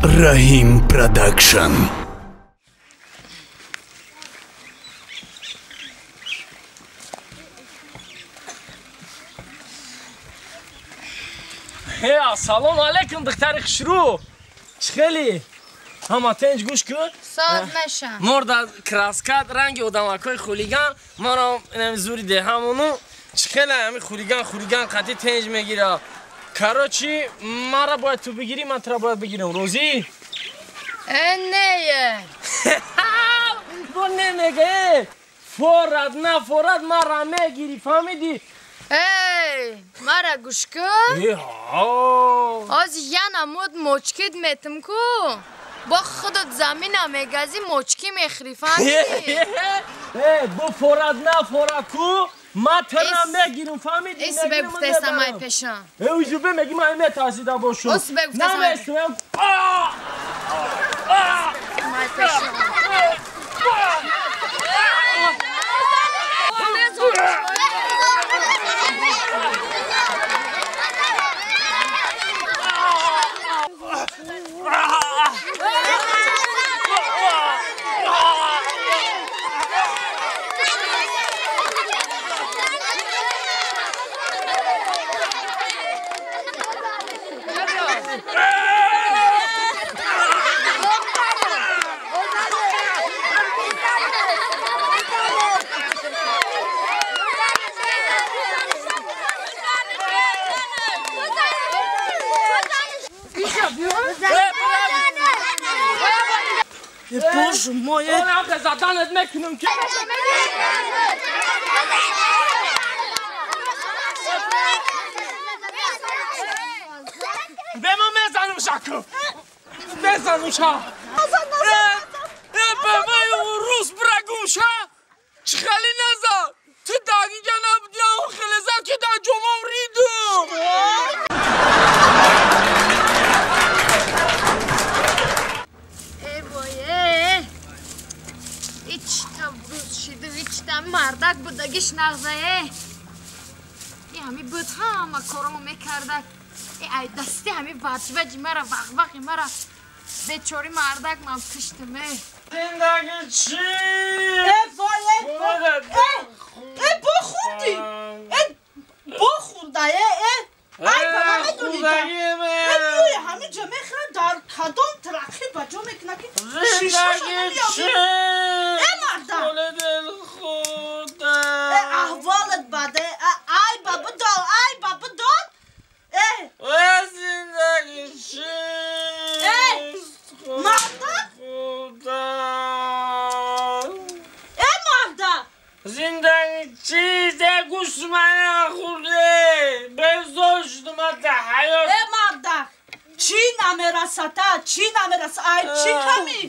Раҳим Продакшн. Ассалому алайкум, духтари хушрӯ. Чӣ хеле? Ҳама тенҷ гӯш кун. Соат мешам. Морда краскат ранги одамакҳои хулиган, маро инами зури деҳамону чӣ хеле ҳами хулиган хулиган қатъи тенҷ мегира. Короче, мара бояд ту бигирӣ, ман тура бояд бигирам. Розӣ? Э, не. Бо не мега, э. Форад на форад мара мегирӣ, фаҳмидӣ? Эй, мара гӯш кун. Оз яна муд мочкид метим ку. Бо худат замина мегазӣ мочкӣ мехӯрӣ, фаҳмидӣ? Э, бо форад на форад ку. Ма тура мегирам, фаҳмидӣ? Ис бегуфтаистам ай пешам. Э, узу бемегӣ ман метарсида бошум. Ус бегуфтаистам. Наместам. Май пешам. Боже мой! Мардак будагиш нағзае. И ҳами буд ҳама коромо мекардак. Э ай дасти ҳами ваҷваҷи мара вақвақи мара бечори мардак ман пиштиме. Зиндаги чӣ? Э вой, э э бо хурди. Э бо хурда э э. Ай ба ман медонӣ. Э бӯи ҳами ҷо мехӯрад дар кадом трақи ба ҷо мекунад ки шишаша намеёбӣ. Э мардак. Аҳволат бад, ай ба бидод, ай ба бидод. Э зиндаги чӣ? Э мардак. Э мардак. Зиндаги чист? Э гӯшт мана хӯрде. Безор шудам аз ҳаёт. Э мардак, чӣ намерасата, чӣ намераса? Ай чӣ камӣ?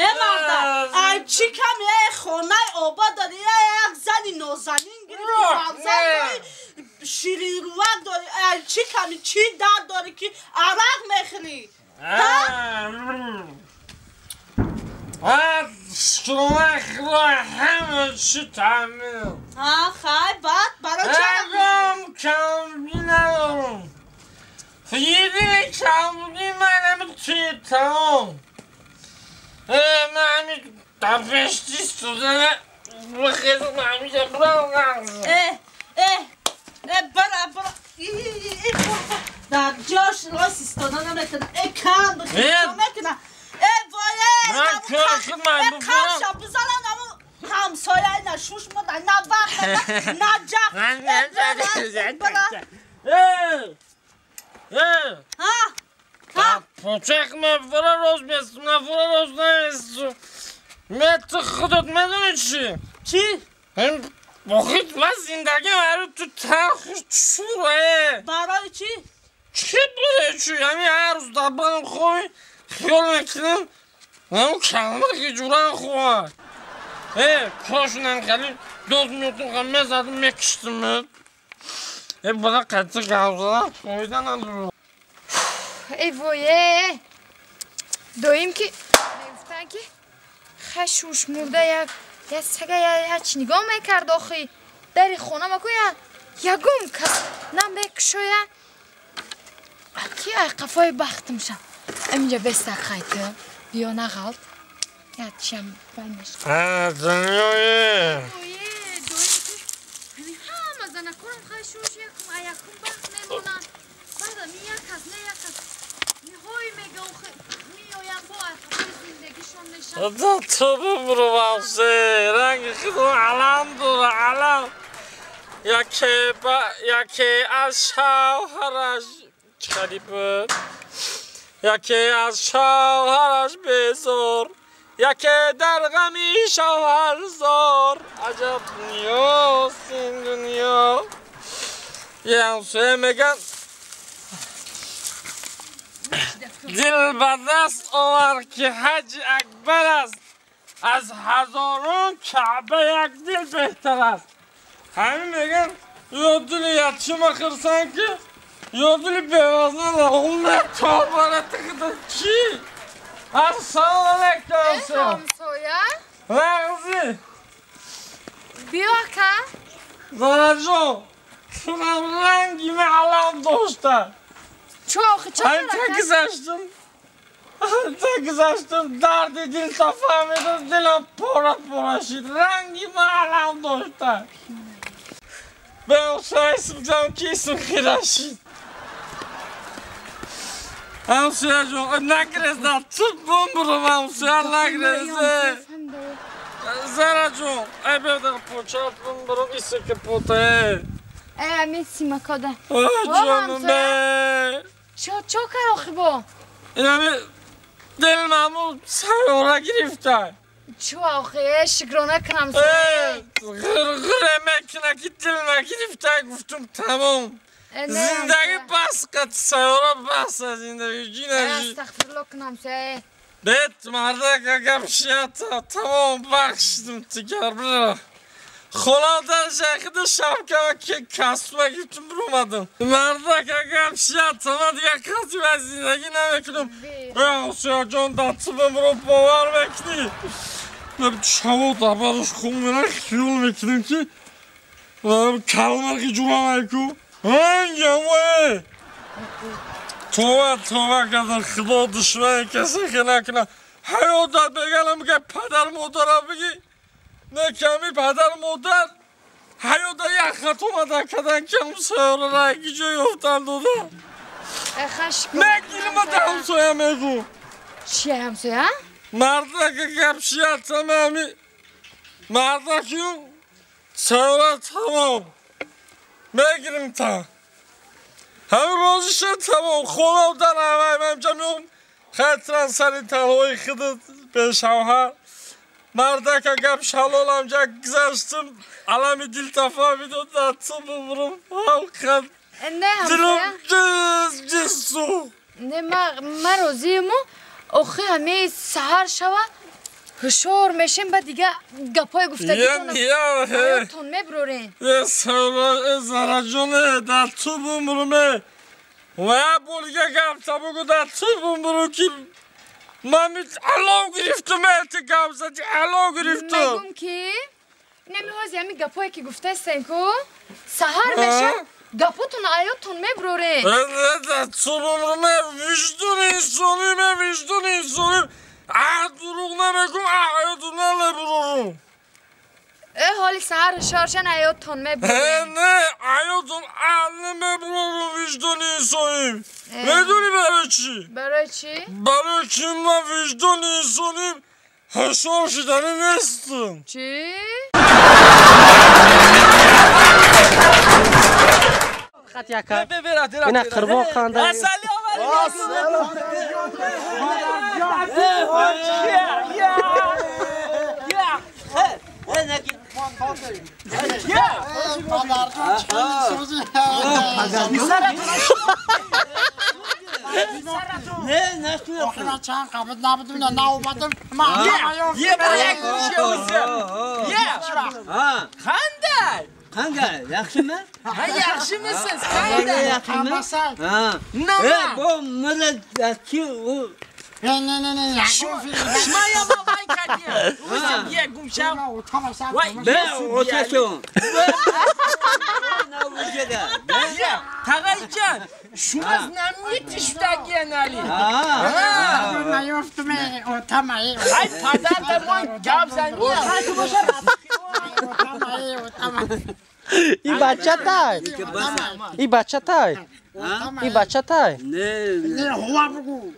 Э мардак, ай чӣ ками? Э хонаи обод дорӣ, э як зани нозанин гирифтӣ, фарзанд дорӣ, ширинрувак дорӣ. Ай чӣ ками, чӣ дард дорӣ ки арақ мехӯрӣ? Ҳама чӣ таъмин. Хай, баъд барои чӣ арақ мехӯрӣ? Камбудӣ надорам. Едине камбудӣ ман ҳами туи тамом. Ман ҳами дар пешти студана бихезам ҳамиша бурам нағзам. Э, э, э, бара, бара. Дар ҷош рост истода наметавонам. Э, кам бихез, мекунам. Э, вой, э, кавша бизанам, аму ҳамсояи на шуш мода, на вақт, на ҷақ. Э, бара. Э, э. Ҳа? Ҳа? Почак ма фора рост местум, на фора рост наместум. Ме ту худат медонӣ чӣ? Чӣ? Бохит ман зиндагим ҳару ту талху чур, э. Барои чӣ? Чӣ барои чӣ? Ҳами ҳар рӯз дар банам хоҳӣ, хиёл мекунам, ҳамун калма ки ҷуран хоҳад. Э, кошунам хеле доз меётум, ха мезадам, мекиштим. Э, бала қатъи гап задам, фоида надорад. Эй вой, э. Доим ки мегуфтанд ки хай шушмурда як Я сага я чи нигоҳ мекард охи. Дари хона маку я ягум кас намекушоя. Ки ай қафои бахтым ша. Аминҷа бестак хайты. Биё нағалт. Я чиам баймеш. А, дунёе. Ое, дои ки ҳамин ҳама занакорам хай шуш якум аякум бахт мемонанд. Баъд ами як кас не як кас ниҳои мега охи меоям бо ай қафои зиндагишон мешавад. Да ту бубуру вавсе. Ранги худо алам дора, алам. Яке аз шавҳараш чӣ буд? Яке аз шавҳараш безор, яке дар ғами шавҳар зор. Аҷаб дунёст ин дунё. Е ҳамсоя меган дил ба даст овар ки ҳаҷи акбар аст, аз ҳазорон каъба як дил беҳтар аст. Ҳамин меган ё дили ятима хирсан ки ё дили бевазна лағумна тобара тиқида ки. Ассалому алайкум ҳамсоя. Ҳамсоя? Нағзи. Биё ака. Зараҷон, тунам ранги алам дошта. Чо охи чо Ҳамин та гузаштум. Ҳамин та гузаштум, дарди дил та фаҳмидам, дилам пора пора шид. Ранги алам дошта. Бе ҳамсоя исм гузам ки исм хира шид. Ҳамсоя ҷон, нагрезда, ту бумбурум ҳамсоя нагрезе. Зара ҷон, ай бедар поча бумбурум исе ки поте. Э, ами симакода. Ҷонум бе. Чо кар охи бо? Инами дил маму сайёра гирифта. Чо охи, э, шукрона кунам ҳамсоя. Ғирғире мекуна ки дил нагирифта, гуфтум тамом. Зиндагӣ бас қат сайёра бас аз зиндагӣ ҷинажи. Астағфирулло кунам ҳамсоя. Бет мардака гап шията тамом бахшидим тигар бира. Хонадан шайхиди шапкама ки касма гирифтум биромадим. Мардака гап шията ман дигар қати ба зиндагӣ намекунам. Ҳамсоя ҷон датсу бимро бовар мекунӣ. Шаво дабараш хун мера хиёл мекунем ки калмарки ҷурамайку. Ҳангамое. Това това кардам, худо душмани касе ки накунад. Ҳаётат бегалам ки падар модарам бигӣ. Не ками падар модар ҳаёта як хато мада кардан ки ҳамсояро ранги ҷо ёфтан дода. Мегирим да ҳамсоя мегӯ. Чия ҳамсоя? Мардака гап шиятам ами мардаки сайёра тамом. Мегирим та. Ҳамин розиша тамом. Хона дар ҳавай ман меом хатран сари танҳои худат бешавҳар. Мардака гап шалолам ҷа гузаштум, алами дил тафаҳмидод датсу бубурум. Ҳамқад дилум ҷиз ҷиз сӯхт. Не, ма розиему охи ҳамаи саҳар шава ҳушёр мешем, ба дига гапҳои гуфтагитон мебурорем. Э Зараҷоне, дар ту бумруме. Ва як бор дига гапта бугу дар ту бумру ки ман алов гирифтум, эти гап зади алов гирифтум. Мегум ки инами ҳози ҳами гапҳое ки гуфтаистем ку саҳар мешав гапотон аётон мебурорем. Дар ту бумруме, виҷдони инсонӣ, ме виҷдони инсонӣ. А дурӯғ намегум, аётон намебурорум. Э ҳоли саҳар ҳушёршан аётон мебурорем. Не, аётон намебурорум, виҷдони инсонӣ. Медонӣ барои чӣ? Барои чӣ? Барои ки ман виҷдони инсонӣ ҳушёр шуданӣ нестам. Чӣ? Хат яка. Ина қурбон қанда. Ассалому Охира чанд қабл набудум, наомадам. Qanday? Qanday? Yaxshimi? Ha, yaxshimisiz? Qanday? Yaxshimi? Ha. Nima? Bu millatki u. Ne ne ne ne. Shmaya кардиам. Бия гум шав. Бе оташон. Тағайҷан, шумо знаменитый шудагиен али. Ай падар дамон гап зани. И бача тай. И бача тай. И бача тай. Не, не, ҳува бугу.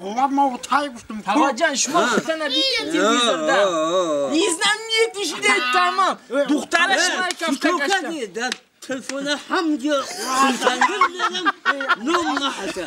Ҳува ма тай гуфтум. Тағаҷан, шумо худтана дидед телевизорда. И знаменитый шудед тамом. Духтараш кафта гашта. Телефона ҳамҷо хунсангир дадам, ном наҳата.